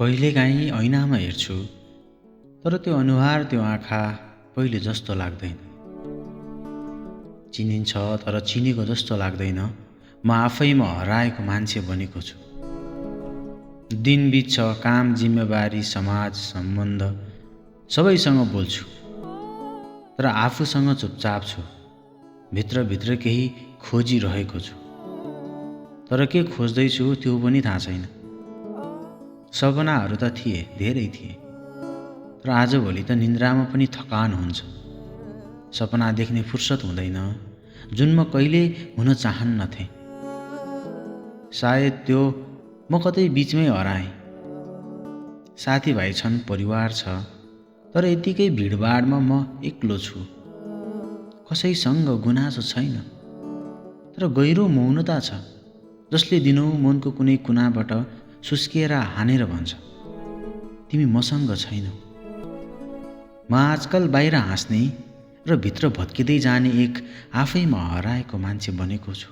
कहिलेकाहीँ ऐनामा हेर्छु तर त्यो अनुहार त्यो आँखा पहिले जस्तो लाग्दैन। चिनिन्छ तर चिनेको जस्तो लाग्दैन। म आफैमा हराएको मान्छे बनेको छु। दिन बित्छ, काम, जिम्मेवारी, समाज, सम्बन्ध सबैसँग बोल्छु तर आफूसँग चुपचाप छु। भित्रभित्र केही खोजिरहेको छु तर के खोज्दैछु त्यो पनि थाहा छैन। सपनाहरू त थिए, धेरै थिए, तर आजभोलि त निन्द्रामा पनि थकान हुन्छ। सपना देख्ने फुर्सद हुँदैन जुन म कहिले हुन चाहन्नथेँ। सायद त्यो म कतै बिचमै हराएँ। साथीभाइ छन्, परिवार छ, तर यतिकै भिडभाडमा म एक्लो छु। कसैसँग गुनासो छैन तर गहिरो मौनता छ जसले दिनौँ मनको कुनै कुनाबाट सुस्किएर हानेर भन्छ, तिमी मसँग छैनौ। म आजकल बाहिर हाँस्ने र भित्र भत्किँदै जाने एक आफैमा हराएको मान्छे बनेको छु।